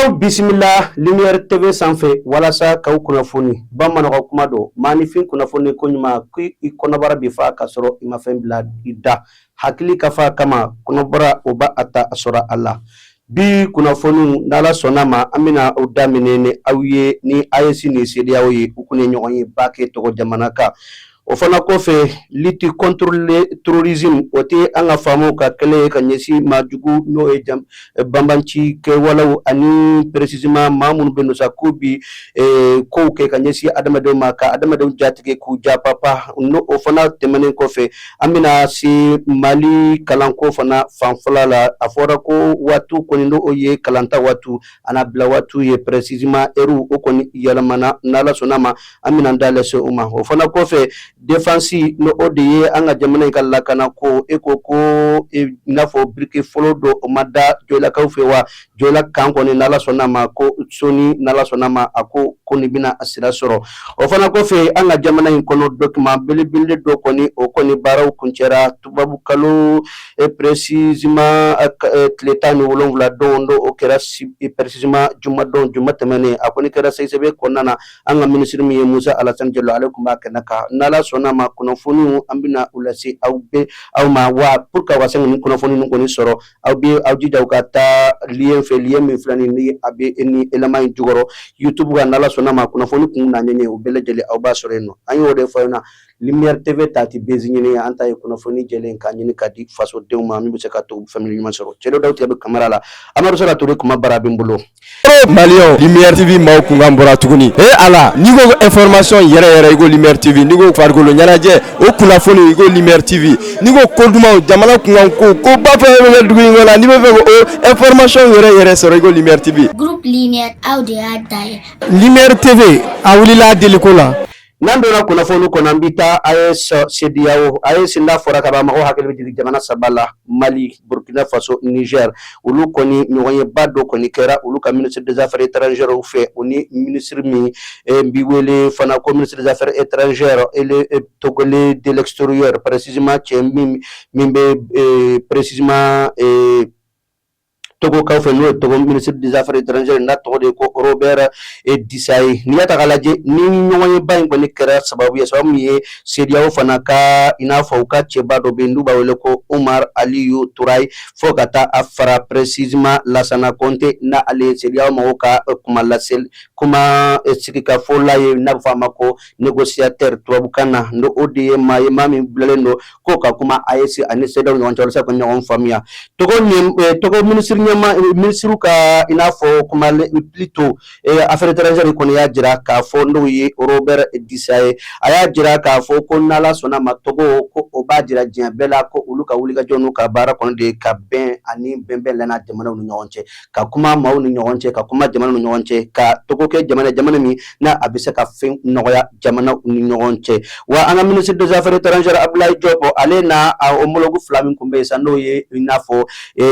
Aw bisimila Lumière TV sanfɛ walasa k'aw kunnafoni. Bamananw ka kuma don, maaninfin kunnafoni ko ɲuman ko i kɔnɔbara bi fa k'a sɔrɔ i ma fɛn bila i da. Hakili ka fa kama kɔnɔbara o b'a ta a sɔrɔ a la. Bi kunnafoniw, n'Ala sɔnna ma, an bɛna o daminɛ ni aw ye ni AES ni CEDEAO ye. U kun ye ɲɔgɔn ye ba kɛ Togo jamana kan. O fana kɔfɛ, lutte contre le terrorisme, o tɛ an ka faamaw ka kɛlɛ ye ka ɲɛsin maa jugu, n'o ye banbanci kɛwalew ani précisément maa minnu bɛ nɔ sa k'u bi kow kɛ ka ɲɛsin adamadenw ma, ka adamadenw jatigɛ k'u japapa. N'o o fana tɛmɛnen kɔfɛ, an bɛna se Mali kalanko fana fanfɛla la. A fɔra ko waati kɔni, n'o ye kalanta waati a n'a bila waati ye, précisément heure o kɔni yɛlɛmana. N'Ala sɔnna ma, an bɛna da lase o ma. O fana kɔfɛ, défense, n'o o de ye an ka jamana in ka lakana ko, e ko ko i n'a fɔ biriki fɔlɔ dɔ o ma da Jɔlakaw fɛ wa Jɔla kan kɔni, n'Ala sɔnna ma, ko soni, n'Ala sɔnna ma, a ko ko nin bɛna a sira sɔrɔ. O fana kɔfɛ, an ka jamana in kɔnɔ, document belebele dɔ kɔni, o kɔni baaraw kuncɛra tubabu kalo précisément tile 17 don don. O kɛra précisément juma don, juma tɛmɛnen. A kɔni kɛra CICB kɔnɔna na. An ka minisiri min ye Musa Alasani Jalo, ale tun b'a kɛnɛ kan. N'Ala sɔnna ma, kunnafoniw an bɛna u lase aw bɛɛ aw ma wa. Pour que aw ka se ka nin kunnafoni ninnu kɔni sɔrɔ, aw bɛ aw jija aw ka taa lien fɛ, lien min filɛ nin ni a bɛ ni élément in jukɔrɔ YouTube kan. N'Ala sɔnna ma, kunnafoni kun n'a ɲɛɲɛ, o bɛɛ lajɛlen aw b'a sɔrɔ yen nɔ. An y'o de fɔ aw ɲɛna, Lumière TV ta tɛ buzz ɲini ye, an ta ye kunnafoni jɛlen k'a ɲini ka di fasodenw ma, min bɛ se ka to faamuyali ɲuman sɔrɔ. Cɛ dɔ daw tigɛ bɛ kamara la, Amadu Sala Ture, kuma bara bɛ n bolo. Maliyɛnw, Lumière TV maaw kunkan bɔra tuguni. E Ala, n'i ko information yɛrɛ yɛrɛ, i ko Lumière TV. N'i ko farikolo ɲɛnajɛ, o kunnafoni, i ko Lumière TV. N'i ko ko dumanw, jamana kunkan ko, koba fɛn fɛn bɛ kɛ dugu in kɔnɔ, n'i bɛ fɛ ko information yɛrɛ yɛrɛ sɔrɔ, i ko Lumière TV. Groupe Lumière, aw de y'a da ye. Lumière TV, a wulila deliko la. N'an donna kunnafoni kɔnɔ, an bɛ taa AES CEDEAO. AES n'a fɔra ka ban, mɔgɔw hakili bɛ jigin jamana saba la: Mali, Burkina Faso, Niger. Olu kɔni ɲɔgɔnyeba dɔ kɔni kɛra olu ka ministre des Affaires étrangères fɛ, o ni ministre min bi wele fana ko ministre des Affaires étrangères et le Togolais de l'extérieur, précisément cɛ min bɛ précisément Togokaw fɛ, n'o ye Togo ministre des Affaires étrangères, n'a tɔgɔ de ye ko Robert Dissaye. N'i y'a ta k'a lajɛ, ni ɲɔgɔnyeba in kɔni kɛra sababu ye, sababu min ye CEDEAO fana ka, i n'a fɔ u ka cɛba dɔ bɛ yen n'u b'a wele ko Umar Aliyu Turayi, fo ka taa a fara précisément Lasana Kɔnte, n'a ale ye CEDEAO mɔgɔw ka kuma laseli, kuma sigikafɔla ye, n'a bɛ fɔ a ma ko négociateur tubabukan na. N'o o de ye maa ye, maa min bilalen don ko ka kuma AES ani CEDEAO ɲɔgɔn cɛ walasa ka ɲɔgɔn faamuya. Togo ɲɛ Togo ministre ɲɛma, ministre ka, i n'a fɔ kuma plutôt affaires étrangères kɔni y'a jira k'a fɔ, n'o ye Robert Dissaye, a y'a jira k'a fɔ ko n'Ala sɔnna ma, Togo ko o b'a jira diɲɛ bɛɛ la ko olu ka wulikajɔ n'u ka baara kɔni de ka bɛn ani bɛnbɛn lana jamanaw ni ɲɔgɔn cɛ, ka kuma maaw ni ɲɔgɔn cɛ, ka kuma jamanaw ni ɲɔgɔn cɛ, ka Togo kɛ jamana, jamana min n'a a bɛ se ka fɛn nɔgɔya jamanaw ni ɲɔgɔn cɛ. Wa an ka ministre des Affaires étrangères Abdoulaye Diop, ale n'a homologue fila min tun bɛ yen sa, n'o ye i n'a fɔ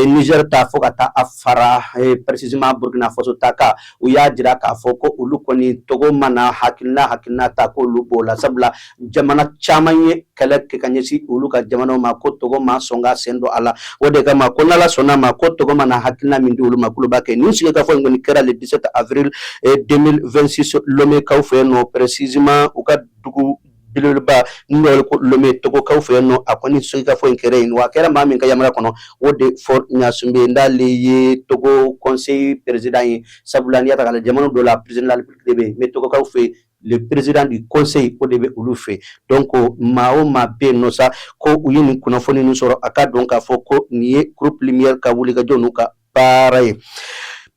Niger ta fo ka taa a fara précisément Burkina Faso ta kan, u y'a jira k'a fɔ ko olu kɔni, Togo mana hakilina ta, k'olu b'o la, sabula jamana caman ye kɛlɛ kɛ ka ɲɛsin olu ka jamanaw ma, ko Togo ma sɔn ka sen don a la. O de kama ko n'Ala sɔnna ma, ko Togo mana hakilina min di olu ma, k'olu b'a kɛ. Nin sigikafɔ in kɔni kɛra le 17 avril 2026 Lomé-kaw fɛ yen nɔ, précisément u ka dugu belebeleba n'o ye ko Lomé, Togokaw fɛ yen nɔ. A kɔni sigikafɔ in kɛra yen wa, a kɛra maa min ka yamaruya kɔnɔ, o de Faure Gnassingbé, n'ale ye Togo conseil président ye, sabula n'i y'a ta k'a lajɛ, jamana dɔ la, président de la République de bɛ yen, mais Togokaw fɛ yen, le président du conseil, o de bɛ olu fɛ. Donc maa o maa bɛ yen nɔ sa ko u ye nin kunnafoni ninnu sɔrɔ, a ka dɔn k'a fɔ ko nin ye groupe Lumière ka wulikajɔ n'u ka baara ye.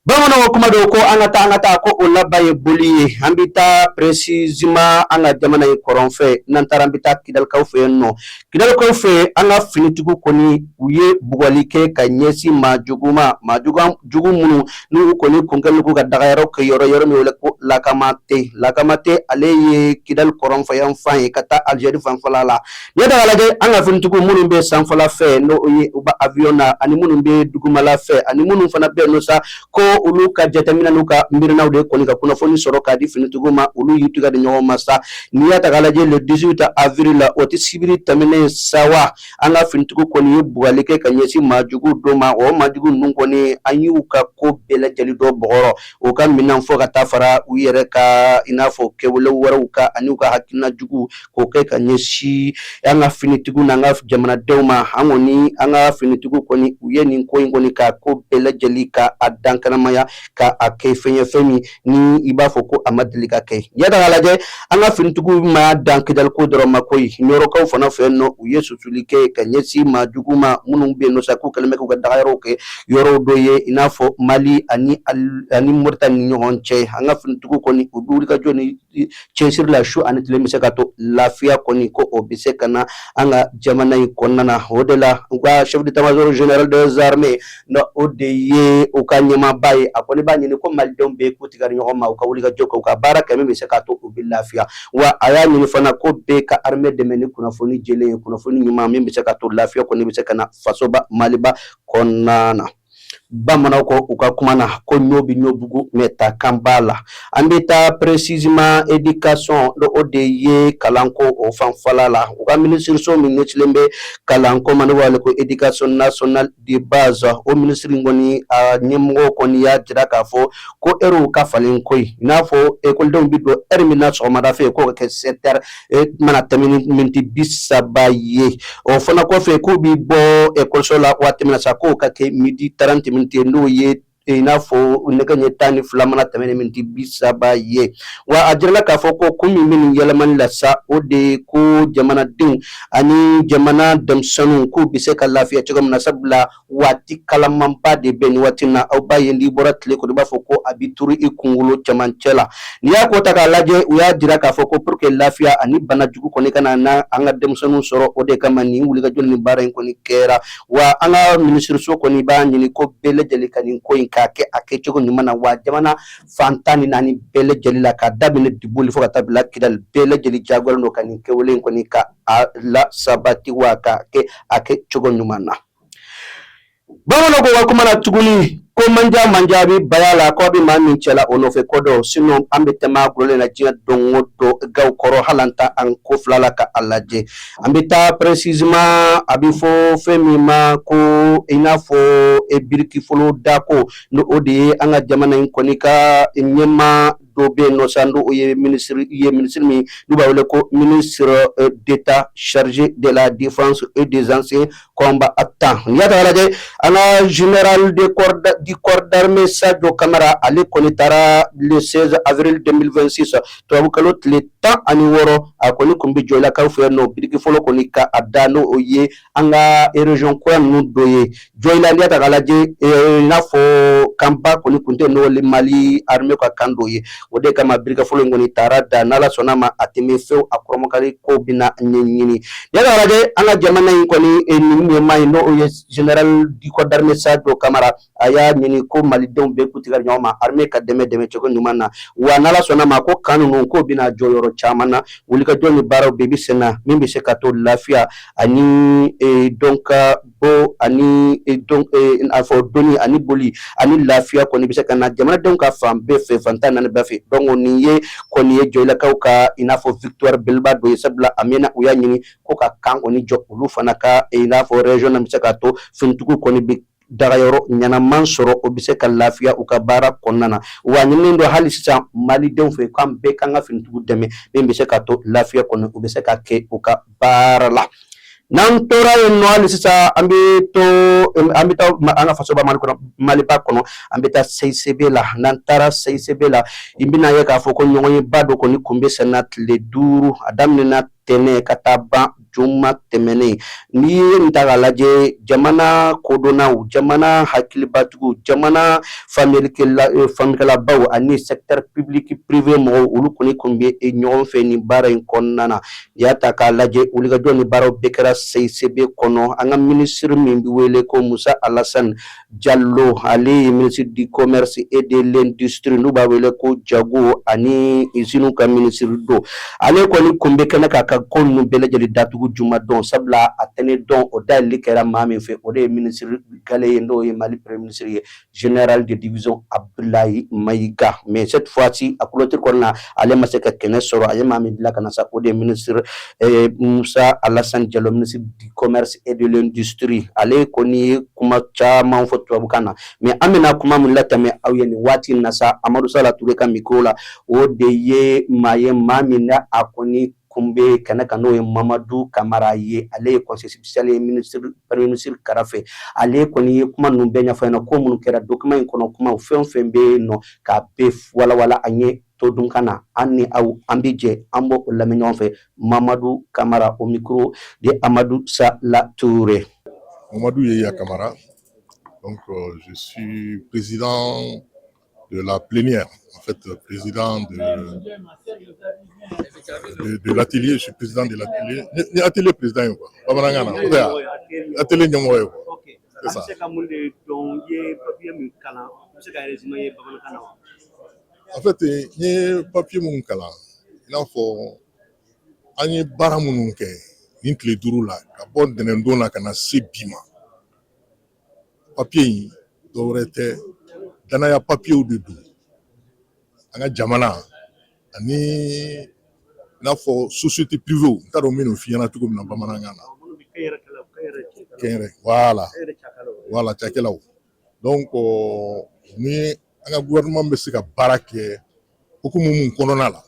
Bamananw ka kuma don ko an ka taa, an ka taa, ko o laban ye boli ye. An bɛ taa précisément an ka jamana in kɔrɔn fɛ. N'an taara, an bɛ taa Kidalikaw fɛ yen nɔ. Kidalikaw fɛ yen, an ka finitigiw kɔni, u ye bugɔli kɛ ka ɲɛsin maa jugu ma, maa jugu minnu n'u kɔni kun kɛlen k'u ka dagayɔrɔ kɛ yɔrɔ, yɔrɔ min wele ko Lakamate. Lakamate, ale ye Kidali kɔrɔnfɛ yanfan ye ka taa Algérie fanfɛla la. N'i ye ta k'a lajɛ, an ka finitigiw minnu bɛ sanfɛla fɛ, n'o ye u bɛ avion na, ani minnu bɛ dugumala fɛ, ani minnu fana bɛ yen nɔ sa ko olu ka jateminɛ n'u ka miirinaw de kɔni ka kunnafoni sɔrɔ k'a di finitigiw ma, olu y'u tɛgɛ di ɲɔgɔn ma sa. N'i y'a ta k'a lajɛ, le 18 avril la, o tɛ sibiri tɛmɛnen sa wa, an ka finitigiw kɔni ye bugali kɛ ka ɲɛsin maajugu dɔ ma. O maajugu ninnu kɔni, an y'u ka ko bɛɛ lajɛlen dɔ bɔgɔrɔ, u ka minɛn fo ka taa fara u yɛrɛ ka i n'a fɔ kɛwale wɛrɛw kan, ani u ka hakilina jugu k'o kɛ ka ɲɛsin an ka finitigiw n'an ka jamanadenw ma. An kɔni, an ka finitigiw kɔni, u ye nin ko in kɔni ka ko bɛɛ lajɛlen ka a dankanamaya, ka a kɛ fɛn ye, fɛn min ni i b'a fɔ ko a ma deli ka kɛ. N'i y'a ta k'a lajɛ, an ka finitigiw ma dan Kidali ko dɔrɔn ma koyi. Ɲɔrɔkaw fana fɛ yen nɔ, u ye susuli kɛ ka ɲɛsin maa jugu ma minnu bɛ yen nɔ sa, k'u kɛlen bɛ k'u ka dagayɔrɔw kɛ yɔrɔw dɔ ye, i n'a fɔ Mali ani Moritani ni ɲɔgɔn cɛ. An ka finitigiw kɔni, u bɛ wulikajɔ ni cɛsiri la su ani tile, bɛ se ka to lafiya kɔni ko o bɛ se ka na an ka jamana in kɔnɔna na. O de la, u ka chef d'état-major général des armées, o de ye u ka ɲɛmaaba ye, a kɔni b'a ɲini ko malidenw bɛɛ k'u tigɛ di ɲɔgɔn ma, u ka wulikajɔ kɛ, u ka baara kɛ min bɛ se k'a to u bɛ lafiya. Wa a y'a ɲini fana ko bɛɛ ka armée dɛmɛ ni kunnafoni jɛlen ye, kunnafoni ɲuman min bɛ se ka to lafiya kɔni bɛ se ka na fasoba Maliba kɔnɔna na. Bamananw ko u ka kuma na ko ɲɔ bɛ ɲɔ bugu, mais ta kan b'a la. An bɛ taa précisément éducation, o de ye kalanko o fanfɛla la. U ka minisiriso min ɲɛsilen bɛ kalanko ma, n'o b'a wele ko Éducation nationale de base, o minisiri kɔni, a ɲɛmɔgɔ kɔni y'a jira k'a fɔ ko ɛriw ka falen koyi. I n'a fɔ ekɔlidenw bɛ don ɛri min na sɔgɔmada fɛ, k'o ka kɛ 7 heures mana tɛmɛ ni miniti 30 ye. O fana kɔfɛ, k'u bɛ bɔ ekɔliso la waati min na sa, k'o ka kɛ midi 30 miniti ye, n'o ye i n'a fɔ nɛgɛ ɲɛ 12 mana tɛmɛ ni miniti 30 ye. Wa a jirala k'a fɔ ko kun min bɛ nin yɛlɛmani la sa, o de ye ko jamanadenw ani jamana denmisɛnninw k'u bɛ se ka lafiya cogo min na, sabula waati kalamanba de bɛ nin waati na. Aw b'a ye, n'i bɔra tile kɔrɔ, i b'a fɔ ko a bɛ turu i kunkolo cɛmancɛ la. N'i y'a ko ta k'a lajɛ, u y'a jira k'a fɔ ko pour que lafiya ani bana jugu kɔni kana na an ka denmisɛnninw sɔrɔ, o de kama nin wulikajɔ ni baara in kɔni kɛra. Wa an ka minisiriso kɔni b'a ɲini ko bɛɛ lajɛlen ka nin ko in k'a kɛ a kɛcogo ɲuman na. Wa jamana fan 14 bɛɛ lajɛlen la, ka daminɛ Diboli fo ka taa bila Kidali, bɛɛ lajɛlen jagoyalen don ka nin kɛwale in kɔni ka a la sabati, wa ka kɛ a kɛcogo ɲuman na. Bamananw ko ka kuma na tuguni ko manja manja bɛ baya la, k'a bɛ maa min cɛla o nɔfɛ ko dɔn. Sinon an bɛ tɛmɛ a gulolen na diɲɛ don o don gaw kɔrɔ, hali an ta an ko fila la ka a lajɛ. An bɛ taa précisément, a bɛ fɔ fɛn min ma ko i n'a fɔ biriki fɔlɔ dako, n'o o de ye an ka jamana in kɔni ka ɲɛmaa dɔ bɛ yen nɔ sa, n'o ye minisiri ye, minisiri min n'u b'a wele ko ministre d'État chargé de la défense et des anciens combattants. N'i y'a ta k'a lajɛ, an ka général de corps du corps d'armée Sadio Kamara, ale kɔni taara le 16 avril 2026, tubabukalo tile 16, a kɔni tun bɛ Jɔyilakaw fɛ yen nɔ, biriki fɔlɔ kɔni ka a da, n'o o ye an ka région kura ninnu dɔ ye, Jɔyila. N'i y'a ta k'a lajɛ, i n'a fɔ camp ba kɔni tun tɛ n'o ye Mali armée ka camp dɔ ye. O de kama biriki fɔlɔ in kɔni taara da. N'Ala sɔnna ma, a tɛ mɛn fewu, a kɔrɔmakari ko bɛna ɲɛɲini. N'i y'a ta k'a lajɛ, an ka jamana in kɔni nin ɲɛmaa ye, n'o ye général du corps d'armée Sadio Kamara, a y'a ɲini ko malidenw bɛɛ k'u tigɛ ɲɔgɔn ma armée ka dɛmɛ dɛmɛ cogo ɲuman na. Wa n'Ala sɔnna ma, ko camp ninnu k'o bɛna jɔ yɔrɔ caman na, wulikajɔ ni baaraw bɛɛ bɛ sen na min bɛ se ka to lafiya ani dɔn ka bɔ ani a fɔ doni ani boli ani lafiya kɔni bɛ se ka na jamanadenw ka fan bɛɛ fɛ, fan 14 bɛɛ fɛ. Donc nin ye kɔni ye Jɔyilakaw ka i n'a fɔ victoire belebeleba dɔ ye, sabula a mɛnna u y'a ɲini ko ka camp kɔni jɔ olu fana ka i n'a fɔ région na, bɛ se ka to finitigiw kɔni bɛ dagayɔrɔ ɲɛnaman sɔrɔ, o bɛ se ka lafiya u ka baara kɔnɔna na. Wa ɲininen don hali sisan malidenw fɛ k'an bɛɛ k'an ka finitigiw dɛmɛ min bɛ se ka to lafiya kɔni u bɛ se ka kɛ u ka baara la. N'an tora yen nɔ hali sisan, an bɛ to, an bɛ taa an ka fasoba Mali kɔnɔ, Maliba kɔnɔ, an bɛ taa CICB la. N'an taara CICB la, i bɛna ye k'a fɔ ko ɲɔgɔnyeba dɔ kɔni kun bɛ sen na tile 5, a daminɛna tɛnɛn ka taa ban juma tɛmɛnen. N'i ye nin ta k'a lajɛ, jamana kodɔnnaw, jamana hakilibatigiw, jamana faamuyalikɛlabaw ani secteur public privé mɔgɔw, olu kɔni kun bɛ ɲɔgɔn fɛ nin baara in kɔnɔna na. N'i y'a ta k'a lajɛ, wulikajɔ ni baaraw bɛɛ kɛra CICB kɔnɔ. An ka minisiri min bɛ wele ko Musa Alasani Jalo, ale ye ministre du commerce et de l'industrie, n'u b'a wele ko jago ani usines ka minisiri don, ale kɔni kun bɛ kɛnɛ k'a ka ko ninnu bɛɛ lajɛlen datugu. dugu juma dɔn, sabula a tɛnɛ dɔn o dayɛlɛli kɛra maa min fɛ, o de ye minisiri gale ye, n'o ye Mali premier ministre ye, général de division Abdoulaye Maïga. Mais cette fois-ci, a clôture kɔnɔna na, ale ma se ka kɛnɛ sɔrɔ. A ye maa min bila ka na sa, o de ye ministre Moussa Alassane Diallo, ministre du Commerce et de l'Industrie. Ale kɔni ye kuma caman fɔ tubabukan na, mais an bɛna kuma min latɛmɛ aw ye nin waati in na sa, Amadu Sala Ture ka micro la, o de ye maa ye, maa min na a kɔni kun bɛ kɛnɛ kan, n'o ye Mamadu Kamara ye. Ale ye conseiller spécial ye ministre, premier ministre kɛrɛfɛ. Ale kɔni ye kuma ninnu bɛɛ ɲɛfɔ ɲɛna, ko minnu kɛra document in kɔnɔ, kuma fɛn o fɛn bɛ yen nɔ, k'a bɛɛ walawala an ye todunkan na. An ni aw, an bɛ jɛ an b'o lamɛn ɲɔgɔn fɛ. Mamadu Kamara au micro de Amadou Sala Touré. Mamadou Yeya Kamara, donc je suis président de la plénière, en fait président de l'atelier, je suis président de l'atelier. Ni atelier président quoi. Bamanankan na, o tɛ wa? Atelier ɲɛmɔgɔ ye quoi. C'est ça. An bɛ se ka mun de dɔn? I ye papier min kalan, i bɛ se ka résumé ye bamanankan na wa? En fait, n ye papier mun kalan, i n'a fɔ an ye baara minnu kɛ nin tile 5 la, ka bɔ ntɛnɛndon na ka na se bi ma. Papier in dɔwɛrɛ tɛ, danaya papiyew de don an ka jamana ani i n'a fɔ société privée. N t'a dɔn n bɛ n'o f'i ɲɛna cogo min na bamanankan na. Kɛnyɛrɛ, voilà, voilà, cakɛlaw. Donc ni an ka gouvernement bɛ se ka baara kɛ hukumu mun kɔnɔna la,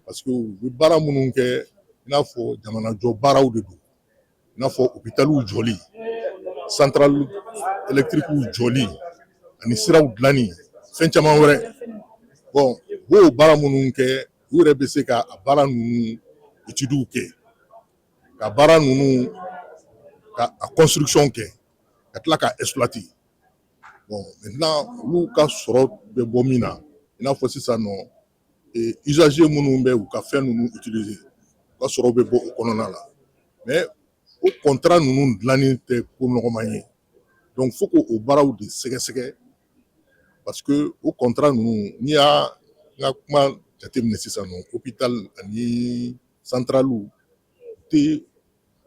parce que u bɛ baara minnu kɛ, i n'a fɔ jamanajɔ baaraw de don, i n'a fɔ hôpitaliw jɔli, centrale électrique jɔli ani siraw dilanni, fɛn caman wɛrɛ. Bon, u b'o baara minnu kɛ, u yɛrɛ bɛ se ka a baara ninnu études kɛ, ka baara ninnu ka a construction kɛ, ka tila ka exploiter. Bon, maintenant, olu ka sɔrɔ bɛ bɔ min na, i n'a fɔ sisan nɔ usager minnu bɛ u ka fɛn ninnu utiliser, u ka sɔrɔ bɛ bɔ o kɔnɔna la. Mais o contrat ninnu dilanni tɛ ko nɔgɔman ye, donc fo k'o baaraw de sɛgɛsɛgɛ, parce que o contrat ninnu, n'i y'a n ka kuma jateminɛ sisan nɔ, hôpital ani centrale tɛ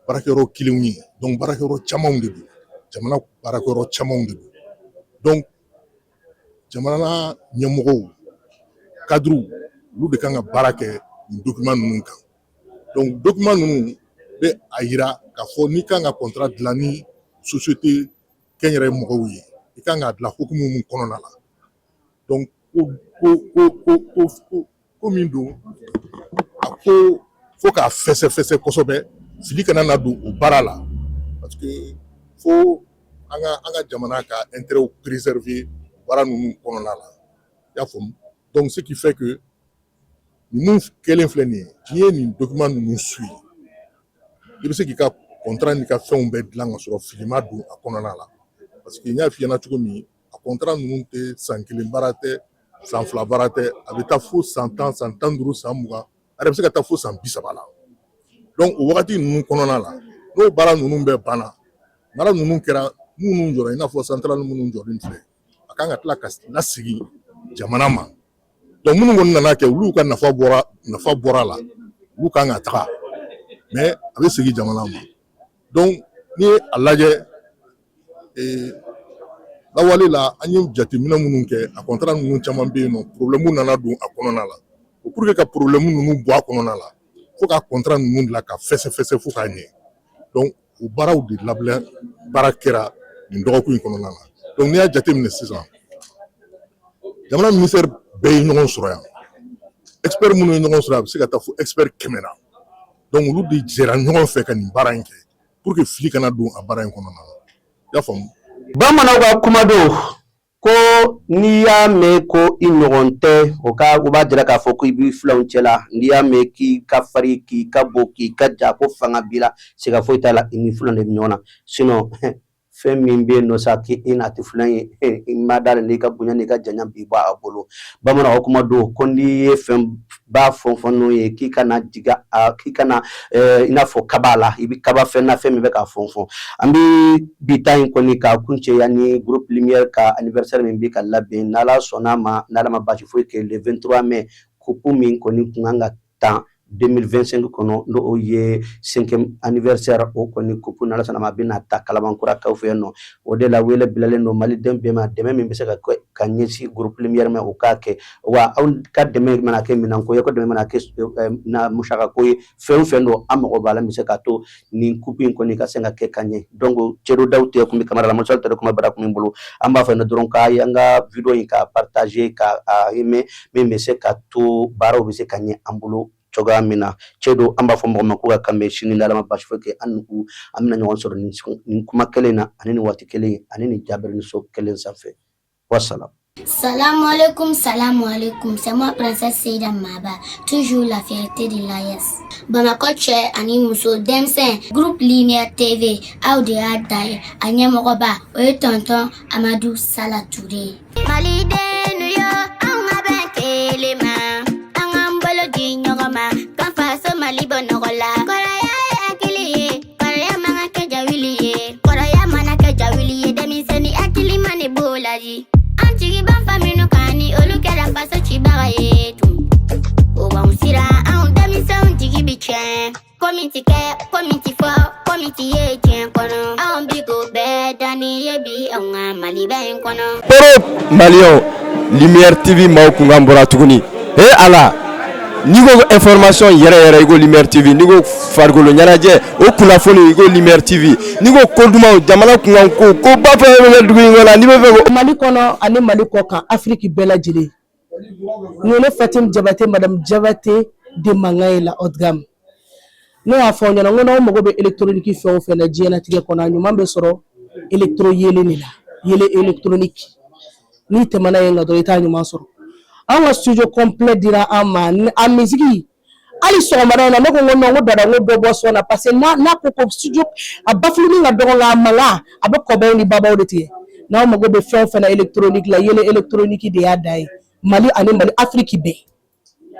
baarakɛyɔrɔ kelenw ye. Donc baarakɛyɔrɔ camanw de don, jamana baarakɛyɔrɔ camanw de don. Donc jamana ɲɛmɔgɔw, cadres, olu de kan ka baara kɛ nin document ninnu kan. Donc document ninnu bɛ a yira k'a fɔ n'i kan ka contrat dilan ni société kɛnyɛrɛye mɔgɔw ye, i kan k'a dilan hukumu mun kɔnɔna la. Donc ko min don, a ko fo k'a fɛsɛfɛsɛ kosɛbɛ, fili kana na don o baara la, parce que fo an ka jamana ka intérêt préserver baara ninnu kɔnɔna la, i y'a faamu. Donc ce qui fait que ninnu kɛlen filɛ nin ye, n'i ye nin document ninnu suit, i bɛ se k'i ka contrat n'i ka fɛnw bɛɛ dilan ka sɔrɔ fili ma don a kɔnɔna la, parce que n y'a f'i ɲɛna cogo min, a contrat ninnu tɛ san kelen baara tɛ, san 2 baara tɛ, a bɛ taa fo san 10, san 15, san 20, a yɛrɛ bɛ se ka taa fo san 30 la. Donc o wagati ninnu kɔnɔna la, n'o baara ninnu bɛɛ banna, baara ninnu kɛra, minnu jɔra, i n'a fɔ centrale minnu jɔlen filɛ, a kan ka tila ka lasegin jamana ma. Donc minnu kɔni nana kɛ, olu ka nafa bɔra la, olu kan ka taga, mais a bɛ segin jamana ma. Donc n'i ye a lajɛ, lawale la, an ye jateminɛ minnu kɛ, a contrat ninnu caman bɛ yen nɔ, problème nana don a kɔnɔna la. O pour que ka problème ninnu bɔ a kɔnɔna la, fo ka contrat ninnu dilan ka fɛsɛfɛsɛ fo k'a ɲɛ. Donc o baaraw de labila baara kɛra nin dɔgɔkun in kɔnɔna la. Donc n'i y'a jateminɛ sisan, jamana ministère bɛɛ ye ɲɔgɔn sɔrɔ yan. Expert minnu ye ɲɔgɔn sɔrɔ, a bɛ se ka taa fo expert 100 na. Donc olu de jɛra ɲɔgɔn fɛ ka nin baara in kɛ pour que fili kana don a baara in kɔnɔna na, i y'a faamu. Bamananw ka kuma don ko n'i y'a mɛn ko i ɲɔgɔn tɛ, o ka o b'a jira k'a fɔ ko i b'i filanw cɛ la. N'i y'a mɛn k'i ka farin, k'i ka bon, k'i ka ja, ko fanga b'i la, siga foyi t'a la, i ni filan de bɛ ɲɔgɔn na. Sinon fɛn min bɛ yen nɔ sa, k'i n'a tɛ filan ye, i ma da la, n'i ka bonya n'i ka janya b'i bɔ a bolo. Bamananw ka kuma don ko n'i ye fɛn ba fɔn fɔn n'o ye, k'i kana jiga a, k'i kana i n'a fɔ kaba la, i bɛ kaba fɛn na, fɛn min bɛ k'a fɔn fɔn. An bɛ bi ta in kɔni k'a kuncɛ yanni groupe Lumière ka anniversaire min bɛ ka labɛn, n'Ala sɔnna a ma, n'Ala ma baasi foyi kɛ, le 23 mai, coupe min kɔni kun kan ka tan 2025 kɔnɔ, n'o ye cinquième anniversaire, o kɔni coupe, n'Ala sɔnna ma, a bɛna ta Kalabankurakaw fɛ yen nɔ. O de la, wele bilalen don maliden bɛɛ ma, dɛmɛ min bɛ se ka kɛ ka ɲɛsin groupe Lumière ma, o k'a kɛ. Wa aw ka dɛmɛ mana kɛ minɛnko ye, ko dɛmɛ mana kɛ na musakako ye, fɛn o fɛn don, an mago b'a la min bɛ se k'a to nin coupe in kɔni ka se ka kɛ ka ɲɛ. Donc Cɛdo Daw tɛ kun bɛ kamara la, Musa tɛ kuma bara kun min bolo, an b'a fɛ dɔrɔn k'a ye an ka vidéo in ka partager, ka a aimer, min bɛ se ka to baaraw bɛ se ka ɲɛ an bolo cogoya min na. Cɛdo, an b'a fɔ mɔgɔ ma ko ka kanbɛn sini, n'Ala ma basi foyi kɛ an nugu, an bɛna ɲɔgɔn sɔrɔ nin kuma kelen na, ani nin waati kelen, ani nin jabaranin so kelen sanfɛ. Wassalam. Salam alaikum, salam alaikum. C'est moi, Princesse Seida Maba, toujours la fierté de l'AES. Bamakɔ cɛ ani muso, denmisɛn, groupe Lumière TV, aw de y'a da ye. A ɲɛmɔgɔba, o ye tonton Amadou Sala Touré ye. Malidenw yo, an ka bɛn kelen ma, an k'an bolo di ɲɔgɔn ma, ka faso Mali bɔ nɔgɔ la. Kɔrɔya ye hakili ye, kɔrɔya man ka kɛ jawuli ye, kɔrɔya mana kɛ jawuli ye, denmisɛnnin hakili ma ne b'o la di. An jigi b'an fa minnu kan, ni olu kɛra faso cibaga ye tun, o b'anw siran, anw denmisɛnw jigi bi tiɲɛ. Ko min ti kɛ, ko min ti fɔ, ko min ti ye diɲɛ kɔnɔ, anw bi k'o bɛɛ danni ye bi anw ka Maliba in kɔnɔ. Poro maliyɛnw, Lumière TV maaw kunkan bɔra tuguni. E Ala, n'i ko information yɛrɛ yɛrɛ, i ko Lumière TV. N'i ko farikolo ɲɛnajɛ, o kunnafoni, i ko Lumière TV. N'i ko ko dumanw, jamana kunkan ko, ko ba fɛn fɛn bɛ kɛ dugu in kɔnɔ, n'i bɛ fɛ ko Mali kɔnɔ ani Mali kɔ kan, Afiriki bɛɛ lajɛlen, nin ye ne Fatim Jabate, madame Jabate de mankan ye, la haute gamme. Ne y'a fɔ aw ɲɛna n ko n'aw mago bɛ électronique fɛn o fɛn na diɲɛlatigɛ kɔnɔ, a ɲuman bɛ sɔrɔ électro yelen de la, yelen électronique. N'i tɛmɛna yen nɔ dɔrɔn, i t'a ɲuman sɔrɔ. Anw ka studio complet dira an ma, a musique. Hali sɔgɔmada in na, ne ko n ko non, n ko dada, n ko dɔ bɔ son na, parce que n'a ko ko studio a bafuluni ka dɔgɔ, nka a mankan a bɛ kɔbaw ni babaw de tigɛ. N'aw mago bɛ fɛn o fɛn na électronique la, yelen électronique de y'a da ye. Mali ani Mali Afiriki bɛɛ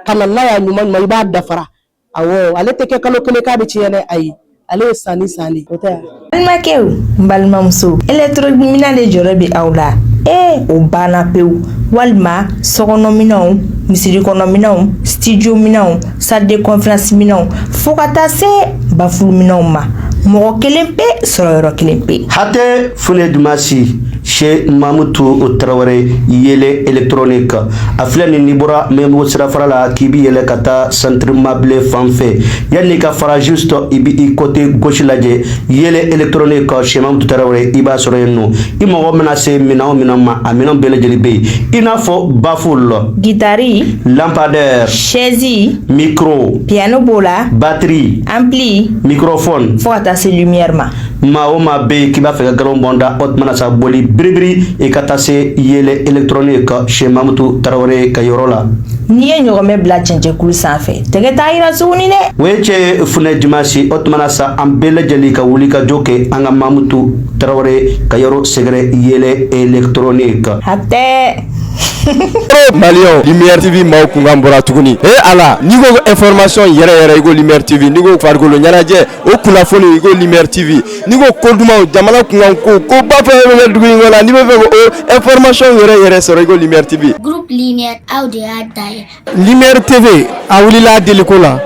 ka na n'a y'a ɲuman ɲuman, i b'a dafara. Awɔ, ale tɛ kɛ kalo kelen k'a bɛ tiɲɛ dɛ, ayi, ale ye san ni san de, o tɛ wa? Balimakɛw, n balimamuso, électronique de jɔrɔ bɛ aw la. Ee, o banna pewu. Walima sokɔnɔminɛnw, misiri kɔnɔminɛnw, studio minɛnw, salle de conférence minɛnw, fo ka taa se baffle minɛnw ma, mɔgɔ kelen pe sɔrɔ yɔrɔ kelen pe. Hatɛ Fune Dumasi chez Mamutu Tarawele, yele électronique. A filɛ nin, n'i bɔra Mɛmugu sirafara la k'i bi yɛlɛ ka taa centre mabile fan fɛ, yanni ka fara, juste i bi i côté gauche lajɛ, yele électronique chez Mamutu Tarawele, i b'a sɔrɔ yen nɔ. I mago mana se minɛn o minɛn ma, a minɛn bɛɛ lajɛlen bɛ yen, i n'a fɔ baffle, guitare, lampadaire, chaise, micro, piano b'o la, batterie, ampli, microphone, fo ka taa se lumière ma. Maa o maa bɛ yen k'i b'a fɛ ka galon bɔnda, o tuma na sa, boli biribiri, i ka taa se yele électronique chez Mamutu Tarawele ka yɔrɔ la. N'i ye ɲɔgɔmɛ bila cɛncɛnkulu sanfɛ, tɛgɛ t'a yira tuguni dɛ. O ye cɛ Funɛ Dimasi. O tuma na sa, an bɛɛ lajɛlen ka wuli ka jɔ kɛ an ka Mamutu Tarawele ka yɔrɔ sɛgɛrɛ, yele électronique. Hatɛ. Maliyɛnw, Lumière TV maaw kunkan bɔra tuguni. E Ala, n'i ko information yɛrɛ yɛrɛ, i ko Lumière TV. N'i ko farikolo ɲɛnajɛ, o kunnafoni, i ko Lumière TV. N'i ko ko dumanw, jamana kunkan ko, ko ba fɛn fɛn bɛ kɛ dugu in kɔnɔ, n'i bɛ fɛ ko information yɛrɛ yɛrɛ sɔrɔ, i ko Lumière TV. Groupe Lumière, aw de y'a da ye. Lumière TV, a wulila a deliko la.